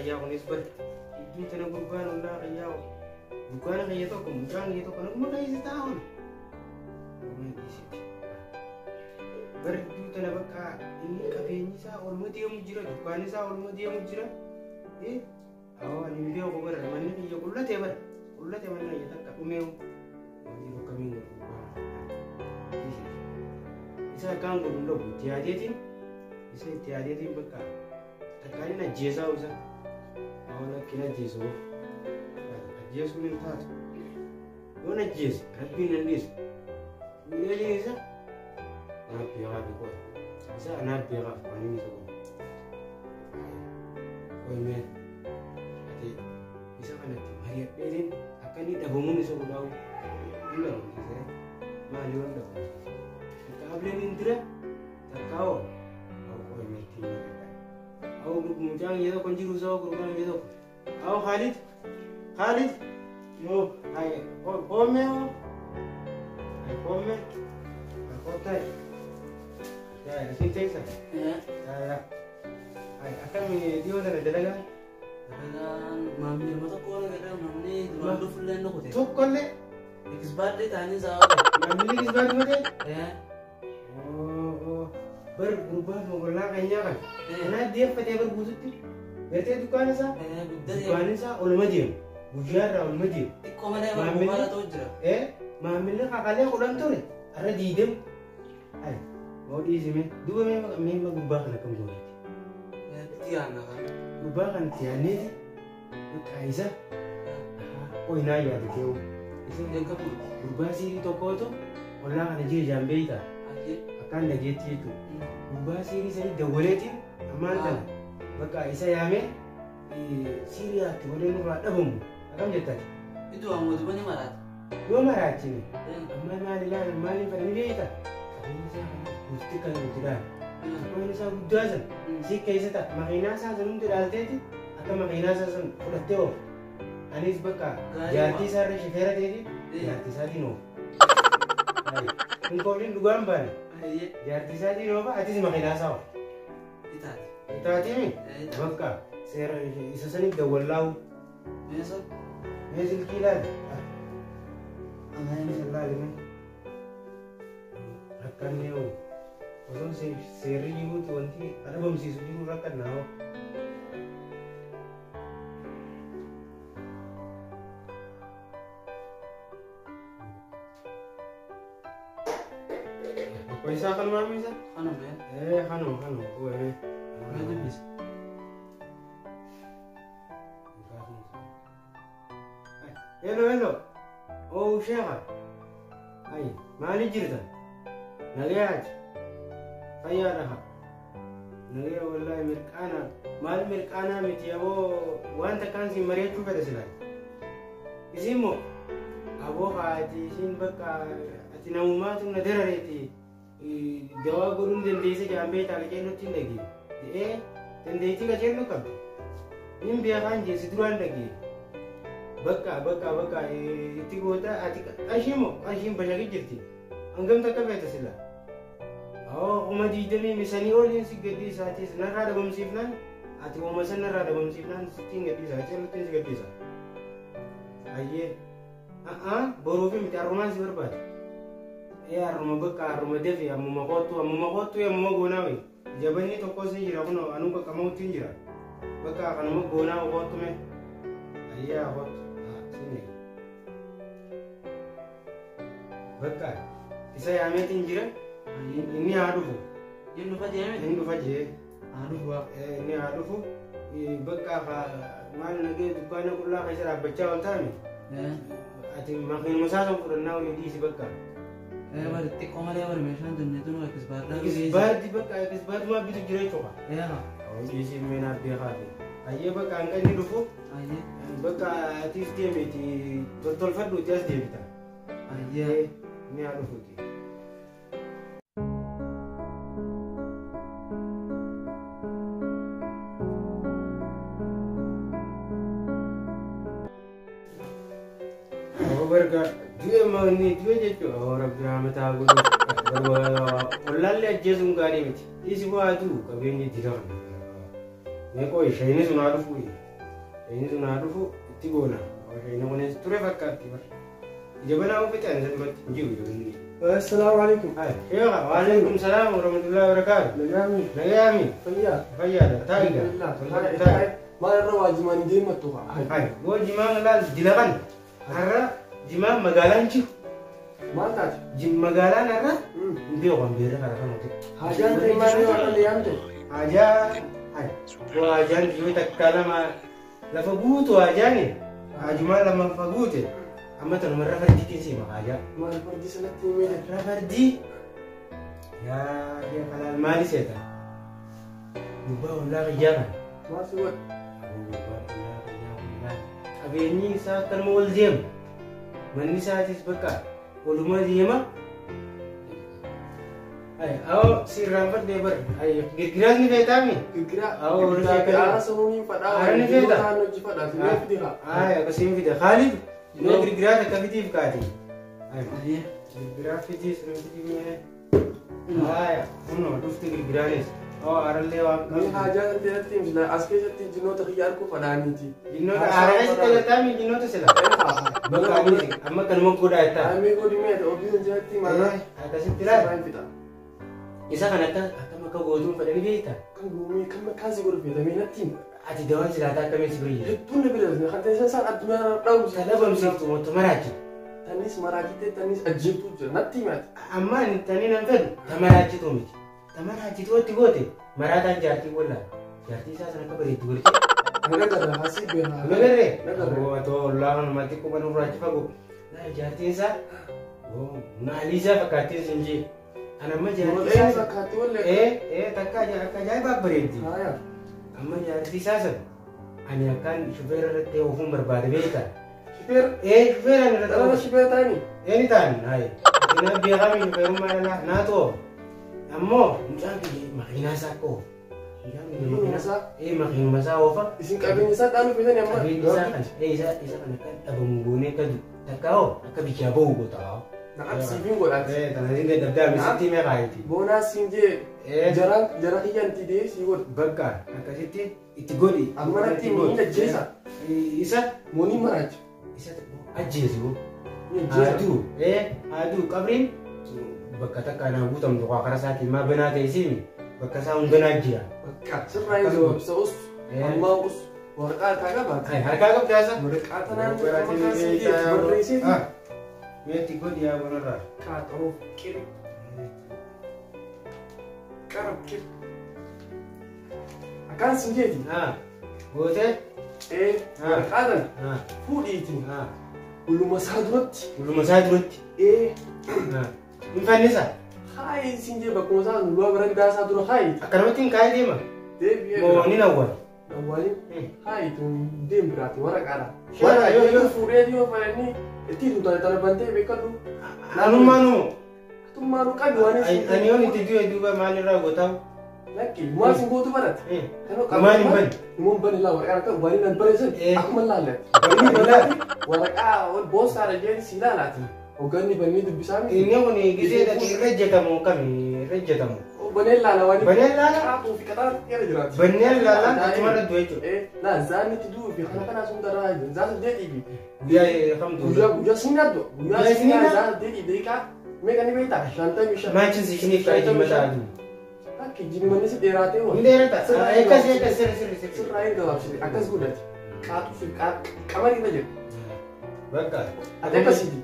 kiyyaa kunis bar iddoo tana gurbaan ollaa kiyyaa dukkaana kiyya tokko mucaan kiyya tokko naguma keessa taa'an. Bar iddoo tana bakka inni qabeenyi isaa olma deemu jira dukkaanni isaa olma deemu jira. Awwa ani hin beeku bara manni kiyya qullatee bara qullatee manni kiyya takka dhumeewu. Yeroo kamiin godhu isa akkaan godhu hin dhabu itti yaadeetiin isa itti yaadeetiin bakka takkaan inni ajjeesaa isa awwa lakki hin ajjeesu ajjeesuun hin taatu yoon ajjeese rabbiin nan dhiisu fuudhee isa anaaf beekaa fi qofa isa anaaf beekaaf waan inni isa godhu qoymee ati isa kanatti mari'adheetiin akka inni dhabamuun isa godhaa'u hin dhabamsiise maali yoon dhabamsiise takka ableen hin dira takka hoo hoo qoymee ittiin mari'adha hoo mucaan kiyya tokko hin jiru isa hoo gurbaan kiyya tokko hoo Khaalid Khaalid yoo hay qoomee hoo hay qoomee hay qoottaa yaa isin teessa yaa hay akkami dhiyoo tana dalagaa Dalagaan maamiluma tokko waan agarra namni duraan dhufullee inni kute. Tokkollee Ekisbaardii ta'anii sa'a maamilli kisbaatti matee oole. Bar gurbaa ollaa keenyaa kana kanaa deeffatee bar guututti gartee dukkaana isaa Guddatee dukkaanni isaa oluma deemu guyyaa irraa oluma deemu xiqqoo malee bara Maamilli- gubbaarra ta'u jira. Maamilli kakalee 10 ture har'a 20 ay moo dhiisime duuba mee gurbaa kana akkam gooneeti Itti yaadna kan. gurbaa kana itti yaadneeti bakka isa qoynaa yaadate isa Eeggamu. gurbaa siirii tokkootu ollaa kana jira jaan beeytaa Ayyee. akkaan dhageetti jechuudha. Gurbaa siirii sanii dawwaleetiin ammaan tana bakka isa yaamee siiriyaatti godhee nurraa dhabamu akkam jettati Iddoo ammoo ni maraata. yoo maraachine amma maal ilaala maaliin fedhanii beeyta qabeenya isaa kana guututti kan nuti dhaala qabeenya isaa guddaa san si keessa ta'a makiinaa isaa san hundi dhaalteeti akka makiinaa isaa san fudhattee oofu anis bakka Gaarii jaartii isaa irra shifeera ta'eeti jaartii isaatiin oofu hin koofliin dhugaan baane Ayyee. jaartii isaatiin oofa atis makiinaa isaa oofu. Itaati. Itaatimi bakka seera isa saniif dawwallaa'u Meesoo. mee silkii ilaali isa ilaali mee rakkannee hoo osoo seerri jiruuti wanti adabamsiisu jiru rakkannaa hoo. Rakkoo isaa kanumaa miisa? Kanuma. Kanuma kanuma qo'amee. Mee dubbisi. Hello, hello. Oh, Sheikha. Ay, maali jirta? Nagayaati. Fayyaadha. Nagaya wallahi mirqaana. Maal mirqaanaa miti aboo waan takkaan siin mari'achuu fedha silaa. Isin moo aboo haati isin bakka ati namumaatu na darareeti. Dawaa godhuu ni dandeessa jaan beektaa qaceellotti hin dhagee. Dandeettii qaceelloo qabdi. Nin beekaan jeesi duraan dhagee. Bakka bakka bakka itti goota ati qarshii moo qarshiin bashaqi jirti. Hangam takka feeta sila. Awoo 20,000 misanii oliin si gadhiisaatis narraa dhabamsiifnaan ati uuma san narraa dhabamsiifnaan sittiin gadhiisa qaceellottiin si gadhiisa. Ayyee boruufi miti har'umaan si barbaada. Har'uma bakka har'uma dafi ammuma koottu ammuma koottu ammuma goonaa wayi. Jabanni tokkos ni jira kunoo anuu bakka mawutti jira. Bakka kanuma goonaa koottu mee. Ayyee koottu. Sinne. Bakka isa yaameetiin jira inni haa dhufu. Inni dhufa deeme. Inni dhufa jee. Haa dhufu waa. Inni haa dhufu. Bakka maal nagee dukkaana qullaa keessa dhaabbachaa ol taame. Ati makiinuma isaa san fudhannaa olii dhiisi bakka. Bari xiqqoo malee bari meeshaan dandeettu nu ekisbaardii. Ekisbaardii bakka ekisbaardumaa bitu jira jechuudha. Dhiisi meenaaf beekaati. Ayyee bakka hanga inni dhufu Ayyee. bakka atis deemiti tottolfadhuuti as deebita. Ayyee. Inni haa dhufuuti. Barga du'e manni du'e jechuudha. Oo rabbi rahmataa godhu. Ollaallee ajjeesuun gaarii miti. Dhiisi bu'aa du'u qabeenyi dira kana. Mee qo'i shayini sun haa dhufu. Inni sun haa dhufu itti goona. Inni kunis ture fakkaatti bara. Ija banaa ofitti ani isa duratti hin jiru inni. Assalaamu alaikum. Sheekha, waalaikum salaam wa rahmatullahi wa barakaatuh. Nagaami. Nagaami. Fayyaa. Fayyaadha. Taa'iga. Taa'i. Maal irra waa jimaan deemattu haa? Hai, boo jimaan laal dila kan. Har'a jimaan magaalaan jiru. Maal taate? Magaalaan har'a hin beeku kan beerra karaa kan hojjetu. Hajaan ta'e maal yoo har'a deemte? Hajaa, hai, boo hajaan yoo takka lama lafa guutu hajaani. Hajumaa lama lafa guute. Amma tanuma irra fardiitiin siima hajaa. Maal fardi sanatti himee? Irra fardii. Yaa sheekha laal maali seeta? Gubbaa ollaa kiyyaa kana. Maal si godhe? Qabeenyi isaa akkanuma ol deema. Manni isaatis bakka oluma deema. Awoo si irraanfadhee bara. Girgiraas ni feetaami? Girgiraa. Awoo warri feetaa. Aara sanuun fadhaa. Aara ni feeta. Taan hojii fadhaa. Mee fidi haa. Akkasiin fida. Khaalid mee girgiraas akka fitiif kaate. Girgiraa fitii sun fitii mee. Kunoo dhufti girgiraanis. Awoo aarallee waan Mee qabdu. hajaa kan ta'etti himsila as keessatti jinnoota kiyya arguu fadhaaniiti. Jinnoota aara keessatti galataami jinnoota sila. Bakka anis amma kanuma godhaa jettaa. Mee godhi mee ofii kan jalatti maal? Akkasitti laal. Sirraan fixa. Isa kan akka akkam akka gootuun fedhanii beektaa? Kan goomee kan makkaasii godhu feetamee natti hima. Ati dawaan silaataa akkamiin si bira jira? Hedduun na bira kan ta'e isaan addunyaa dhabu. Talabamsiiftu mootu maraachitu. Tannis maraachitee tannis ajjeeftuu jira natti himaati. Amma ani tanii nan fedhu tamaraachituu miti. Tamaraachituu itti goote maraataan jaartii wallaa. Jaartii isaa sana akka bareeddu godhite. Nagarra hasii beekaa. Nagarree? Nagarree. Otoo ollaa kanumatti quba nurraa achi fagoo. Jaartiin isaa maalii isaa fakkaattiin sin jee. Ana amma jaartii isaa. Fakkaatti wallee. Takka akka ajaa'ibaa bareeddi. Haaya. Amma jaartii isaa sana ani akkaan shufeera irratti oofuun barbaade beektaa? Shifeera. Shufeeraan irratti Dhala oofu. shifeera taani. Ni ta'an haye. Kanaaf beekame shufeerummaa dhala naa ta'u. Ammoo mucaan kiyya makiinaa isaa akka oofu. Mucaan kiyya Makiinaa isaa? Makiinuma isaa oofa. Isin qabeenya isaa dhaaluu feetanii amma. Qabeenya isaa kana isa kana akka dhabamu goonee akka takka hoo akka biyyaa bahu goota hoo. Na'am siifiin godhaati. Tana siin dadhabdaa misitti mee kaayiti. Boonaa siin jee. Jaraan jara kiyyaan itti deebii sii godha. Bakka akkasitti itti godhi. Amma natti ni ajjeesa. Isa Moonii maraacha. isa ajjeesi hoo. Ni ajjeesa. Haaduu haaduu qabriin bakka takka naa guutamtu waa karaa isaatiin maa banaa ta'e siimi bakka isaa hundanaa jira. Bakka sirraa hin gabaabsa us. Ammaa us. Waraqaa harkaa qabaati. Harkaa qabdaa isa. Waraqaa tanaan maqaa sii jee barreesseeti. Meetti godhi yaa bonarraa. Qaaxaroof qiri. Qarab qiri. Akkaan siin jeeti. Gootee. Waraqaa tana fuudhiiti. Uluma isaa duratti. Uluma isaa duratti. Hin fannisa. Haayi siin jee bakkuma isaa ulaa barandaa isaa dura haayi. Akkanumatti hin kaayee deema. Deebi'ee. Moo ni nawwala. Awwaalin haayi tun deem biraati waraqaadha. Sheera, Waraqaa yoo- yoo fuudhee yoo fedhanii ittiin tuutanii tana bantee beekadhu. Anummaanuu. Atummaanuu qabi waan isin. Ani yoon itti du'e duuba maalirraa gootamu? Lakki maal sin gootu barate. Maal hin bane? Numaan bane laa waraqaa akka waan inni barreessan akkuma laallatti. Inni Banaati waraqaa boostaadha jedhanii si laalaati. Hogganni bannee dubbisaa miti. Inni kun gisee irra ejjetamu kami irra ejjetamu? Baneen laala waan Baneen laala? Qaaxuu fi qaxaa irra jiraati. Banneen laalaan achuma irra du'e jechuudha. Laa zaanni itti du'uu fi kana kanaa sun daraa jiru. Zaa saddeetii fi Guyyaa kamtu? guyyaa guyyaa sinii du'a. Guyyaa Guyyaa sinii sinii zaa saddeetii daqiiqaa meeqa ni beektaa? 55. Maachin ishiniif ta'ee jimma ta'a jiru. Lakki jimmanni si dheeraatee Ni waan. dheerata. Akkas akkas sirri sirri sirri. Sirraa hin gabaabsite akkas godhati. Qaaxuu fi qamarii irra jira. Bakka. Ati akkasiiti.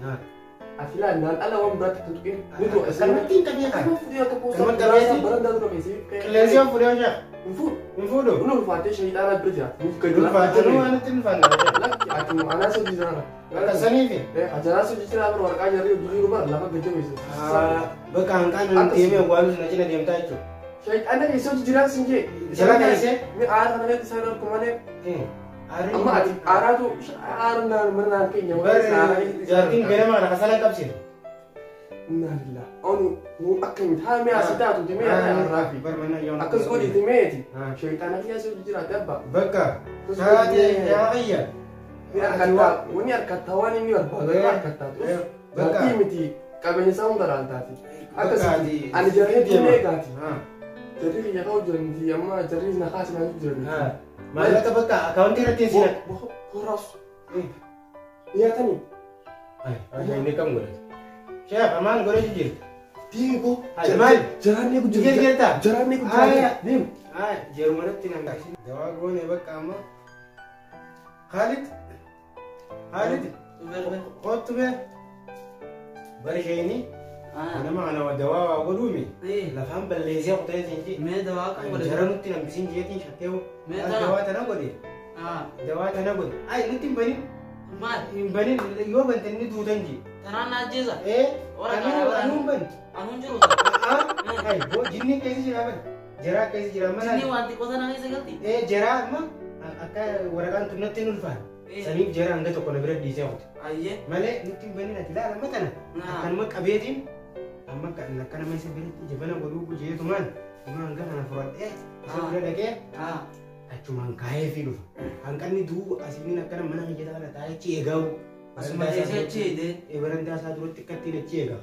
Ati laa naan ala waan biraatti kan tuqee ni du'a. Akkanumatti hin qabee Akkuma fuudhee akka poostaa Akkanumatti qabeeti? barandaa dura keessee. Qilleensi yoo fuudhee hojjaa? Hin fuudhu. Hin fuudhu? Kun ulfaatee shayxaanaa bira jira. Nuuf gadi Ulfaatee waan itti ulfaanna. Lakki ati anaas hojii jiraana. Akka saniifi. Ajanaas hojii jiraa bara waraqaa jarri hojii jiru bara lafa gajjabeessa. Bakka hanqaan deemee awwaalus na cina deemtaa jechuudha. Shayxaana keessa hojii jiraan sin jee. Jala keessee? Mi aara kana leetti isaan argu malee. Aarri. Amma ati aaraatu aara naan mana naan keenya. Jaartiin ganama kana kasala qabsiifte. Inna lillahi. Onu nu akkamitti haa mi'a asii taatu timee arraafi. Akkas godhi timeeti. Shayxaana keessa hojii jiraate abbaa. Bakka. Taatee yaa'ayya. Ni harkattaa wani harkattaa waan inni barbaadu ni harkattaa. Bakka. Jaartii miti qabeenya isaa hunda laaltaati. Akkasitti. Ani jarri hedduu meeqaati. Jarri kiyya ka'u jiran miti amma jarri na kaasinaa jiran miti. Maallaqa bakka akaawuntii irratti hin sinak. Horaas. Dhiyaatanii. Inni kam godhate? Sheekh maal godhachuu jirta? Deemi boo. Maal? Jaraannee gujjira. Jirta? Jaraannee gujjira. Deemi. Jerumanatti nan dawaa goone bakka amma. Khalid. Khalid. Kottu bee. Bari isheenii. Nama kana dawaa waa godhuumi. Lafaan balleessee kutee siin Mee dawaa kan godhe? Jara nutti nambisiin jeetiin shakkeewu. Mee tana? Dawaa tana godhe. Dawaa tana godhe. Ay nutti hin banin. Maal? Hin banin yoo bante inni duutan jee. Tanaan na ajjeesa? Anuu hin banu. Anuun jiru. Ay boo jinni keessa jira bari. Jaraa keessa jira mana. Jinni waan xiqqoo sana keessa galti? Jaraa amma akka waraqaan tun natti hin ulfaane. Saniif jara hanga tokko na bira dhiisee kute. Ayyee. Malee nutti hin banin ati ilaala amma tana. Akkanuma qabeetiin amma akka nama isa biratti jabana godhuu jeetumaan nama hanga kana furadhee isa bira dhaqee achumaan kaayee fi dhufa. Hanqanni duuba asiin akkana mana hojjetaa kana taa'ee achi eegamu. Asuma teessee achi eegdee. Barandaa isaa duratti akka ittiin achi eega.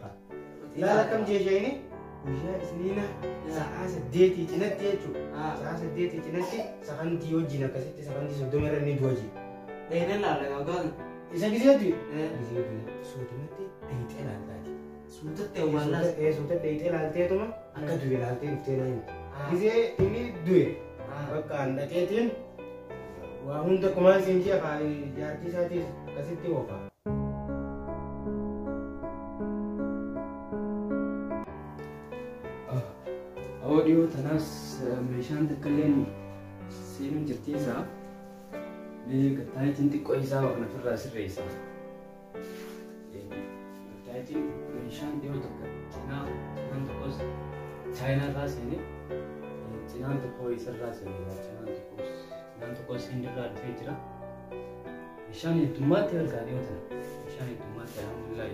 Ilaala akkam jeeshee guyyaa isniina sa'aa 8 cinatti jechuudha. Sa'aa 8 cinatti sakantii wajjin akkasitti sakantii 30 irra inni du'a jee. Dhayinee laala gaafgaafni. Isa gisee du'e? Gisee du'e suutumatti dhayitee laaltaati. Suutatti awwaallaas. Suuta dhayitee laalteetuma akka du'e laaltee dhuftee naa himte. Gisee inni du'e bakka an dhaqeetiin waa hunda kumaan siin ji'a jaartii isaatiis akkasitti oofa. Awoo dhiyoo tanaas meeshaan takka illee seenuun jirti isaa. Mee gattaayitiin xiqqoo isaa waan ofirraa sirreessa. Gattaayitiin meeshaan dhiyoo takka cinaan tokkos chaayinaarraa seenee cinaan tokko isarraa seenee cinaan tokkos hindirraa dhufee jira. Meeshaan heddummaatti argaa dhiyoo tana. Meeshaan heddummaatti alhamdulillah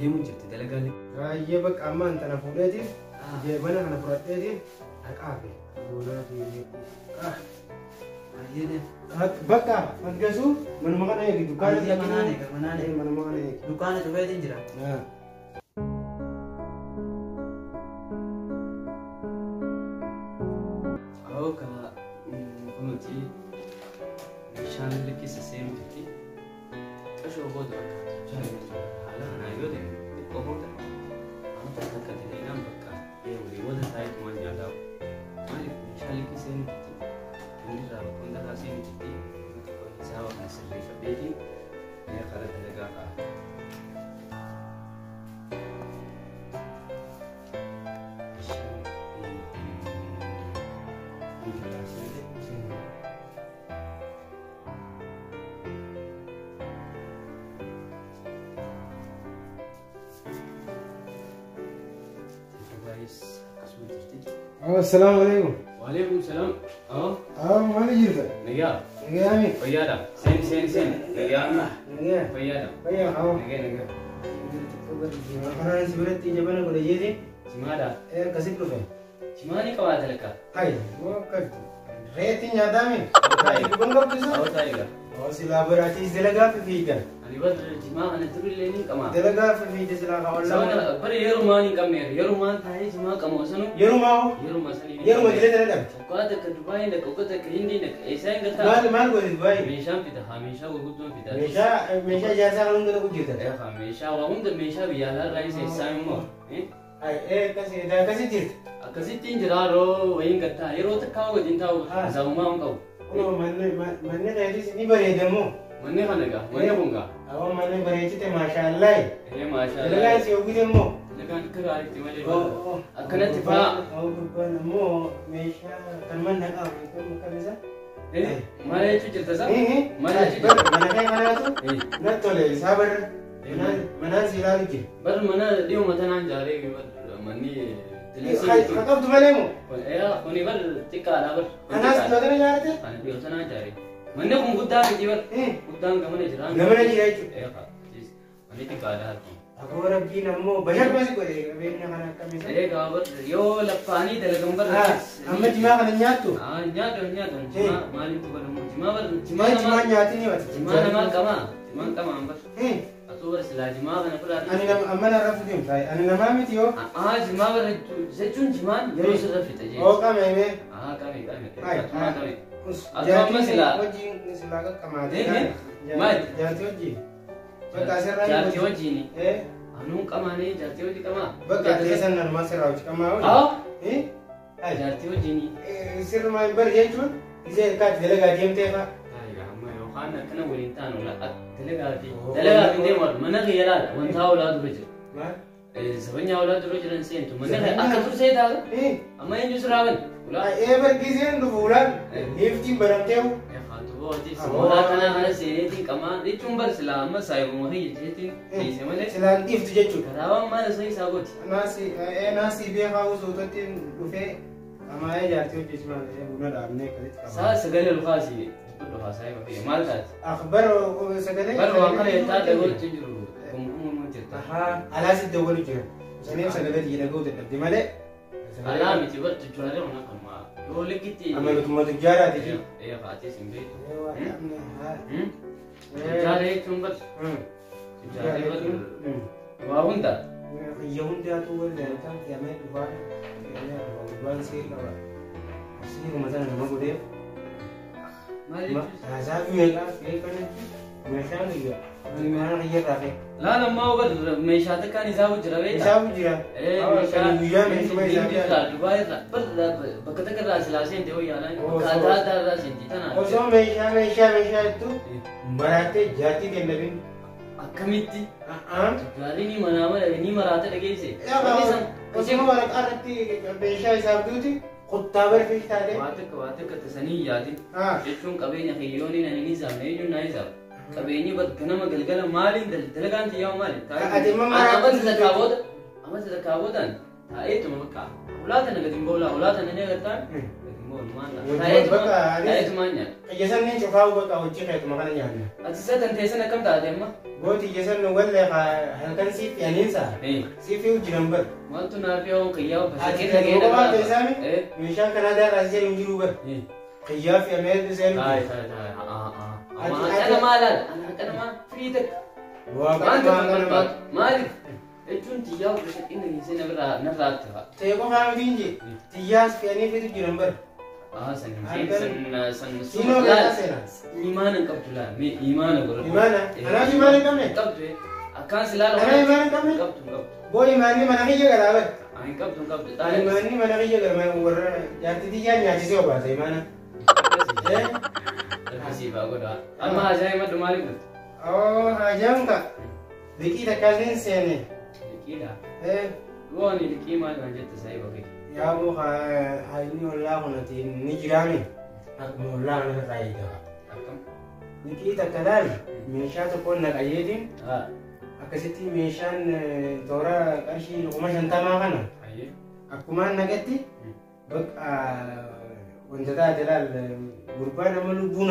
deemu jirti dalagaalee. Baay'ee bakka amma tana fuudheetiin jabana kana fudhadheetiin dhaqaafe. Doonaa fi bakka hangasuu manuma kana eegi dukkaana Manaan eega manaan eega manuma kana eegi. Dukkaana cufeetiin jira. Awoo ka kunuuti meeshaan illee keessa seenu jirti. Qashoo booda bakka haala kanaa yoo ta'e xiqqoo booda waan takka akka ta'e bakka walii booda taa'eetumaan nyaataa. Maaliif meeshaan illee keessa seenu jirti? Hundirraa bakka hundarraa seenu jirti. Xiqqoo isaa waan sirreeffadheetiin mee karaa dalagaa ka'a. Assalamu alaikum. Waalaikum salam. Maali jirta? Nagaa. Nagaa mi? Fayyaadha. Seen seen seen. Nagaa. Nagaa. Fayyaadha. Fayyaa haa. Nagaa nagaa. Kanaan si biratti jabana godhe jeeti. Jimaadha. Akkasitti dhufe. Jimaa ni qabaata lakka. Hai, reetiin nyaataa mi? Dhibban qabdu isa? Awwa taayiga. Silaa biraatiis dalagaa fiigan. Ani bar jimaa kana durillee ni qaba. Dalagaa fiide silaa Sabana kaawwallaa. bar yerumaan hin qabne yerumaan taa'ee jimaa qama osoo Yerumaa hoo? yeruma sanii. Yeruma jireenya dhala dhabde. Tokko takka Dubaay dhaqqa tokko takka Hindii dhaqqa eessaa hin galtaa? Maal maal godhe Dubaay? Meeshaan fida haa meeshaa gurguddoon fida. Meeshaa meeshaa ijaarsaa kan hunda hojjetan. Haa meeshaa waa hunda meeshaa biyya alaa irraa isa eessaa immoo. Akkasii akkasii jirti. Akkasittiin jira yeroo wayiin galtaa yeroo takkaa wajjin taa'u zaawumaa hin qabu. Kunoo manni keetis ni bareeda moo? Manni kana gaa manni kun gaa. Awwa manni bareechite maashaallah. Ee maashaallah. Dalagaan si hojjete immoo. Dalagaan akka gaariitti malee. Akkanatti faa. Gurbaan immoo meeshaa kan manna qabu kan kamisa. Maal jechuu jirta sa? Maal jechuu jirta? Mana kee kanaatu natti tole isaa barra. Manaan si ilaalu jira. Bar mana dhiyoo tanaan jaaree manni Kan qabdu malee moo? Kuni bar xiqqaadha bar. Kanaas dhiyoo tana ijaarate? Kan dhiyoo tanaan jaaree. Manni kun guddaa miti bar. Guddaan gamana jira. Gamana jira jechuudha. Manni xiqqaadha harki. Akkuma rabbiin ammoo bashar si godhe qabeenya kana akkamisa. Egaa bar yoo laffaanii dalagan bar. Amma jimaa kana nyaattu? Nyaatu nyaatu jimaa maaliif godhamu jimaa bar. Jimaa nyaati ni mati. Jimaa namaa qaba. Jimaan qaba bar. Asuu bar silaa jimaa kana fudhaati. Ani nama amma na rafu deemta. Ani namaa miti yoo. Jimaa bar jechuun jimaan yeroo sirra fixa jee. Oo qame mee. Qame qame. Qame qame. Amma silaa. Wajjin silaa qaqqamaatee. Maal? Jaartii wajjin. Bakka asirraa. Jaartii wajjin. Anuun qamaanee jaartii hojii qamaa. Bakka teessan nanumaa sirraa hojii qamaa hojii. Jaartii wajjin. Sirrumaa hin bari jechuun isee harkaatti dalagaa deemtee fa'a. Amma yookaan akkana waliin taanu dalagaa fi dalagaa fi deemu mana kiyya laala wantaa olaa dura jira. Maal? Sabanyaa olaa dura jiran seentu mana akka tursee taata. Amma eenyu siraa bani? Ee barkiiseen dhufu ulaan liiftiin banamteewu. Mooraa kanaa kana seeneetiin qamaa jechuun bar silaa amma saayibuma kiyya jeetiin dhiise malee. Silaan dhiiftu jechuudha. Karaawwan maal isa isaa gooti. Naasii beekaa usuutatti dhufee qamaa'ee jaartii hojjechimaa buna dhaabnee akkasitti qamaa. Saa sagalee lukaasii dubbadhu haa saayiba kiyya maal taate? Akbar sagalee. Bar waan kana jettaa dhagootti hin jiru. Gumgumuu jirta. Alaas iddoo wal jira. Saniif sagalee xiyya dhagoo dadhabde malee. Alaa miti bar tujjaaree waan akkanumaa. Yoo likkitti. Amma nutummaa tujjaaraati. Ee haatee sin beektu. Tujjaaree jechuun bar. Tujjaaree bar. Waa hunda. Xiyya hundaatu wal dalagaan fe'amee dhufaa. Gurbaan seera qaba. Seeruma sana nama godheef. Maal jechuun? Haasaa fi meeqaa fe'ee kanatti meeshaan xiyya. Mana xiyya irraa fe'e. Laala ammaa bar meeshaa takkaan isaa jira beektaa? Isaa jira. Meeshaa guyyaa meeshuma isaa irraa Dubaay irraa bar bakka takka irraa silaa seente hoo yaalaan bakka adda addaa irraa seenti tana. Osoo meeshaa meeshaa meeshaa jettu maraattee jaartii kennabin. Akkamitti? Tujjaarri ni manaa mala ni maraata dhageesse. Osoo waraqaa irratti meeshaa isaaf duuti kuttaa barfee taatee. Waa takka tasanii yaadin. Jechuun qabeenya kiyyooniin ani ni saamne eenyuun naa isaaf. Qabeenyi ganama galgala maaliin dalagaan xiyyaa maali? Amma sadarkaa boodaan taa'eetuma bakka ulaa tana gadi hin boolaa ulaa tana ni agartaan gadi hin boolu maal taa'eetumaan nyaata. Xiyyasanni cufaa bakka hojii keetuma kana nyaanna. Ati isa tan teessan akkam taate amma? Gooti xiyyasanni wallee halkan siif fe'aniinsa siif jiran bar. Maaltu naaf yoo qiyyaa Ati kan kophaa teessaami meeshaan kanaa daarraa seenu hin jiru bar. Qiyyaa fe'amee seenu. Amma maal ana firii takka. Waan takka barbaadu maaliif jechuun xiyyaa bashaqina geessee narraa ta'a. Ta'ee qofaa miti hin jee xiyyaas fe'anii fitu jiran bar. San san imaana hin qabdu laa mee imaana godhadhu. Imaana anaaf imaana hin qabne. Qabdu akkaan silaa Anaa imaana hin qabne. Qabdu hin qabdu. Boo imaanni mana kiyya galaa bar. Hin qabdu hin qabdu. Imaanni mana kiyya galaa warra jaartii xiyyaan nyaachisee obaasa imaana. Akkasii baa godhaa. Amma haajaa himadhu maaliif dhufte? Haajaan ka liqii takkaasiin seene. Liqiidha? Waan liqii maal waan jette saayiba kee? Yaaboo haayini ollaa kunati ni jiraame akkuma ollaa kana irraa eegama. Akkam? Liqii takka laal meeshaa tokkoon naqayyeetiin akkasitti meeshaan toora qarshii 50,000 kana akkumaan naqetti bakka wanta taate laal gurbaan amma lubbuun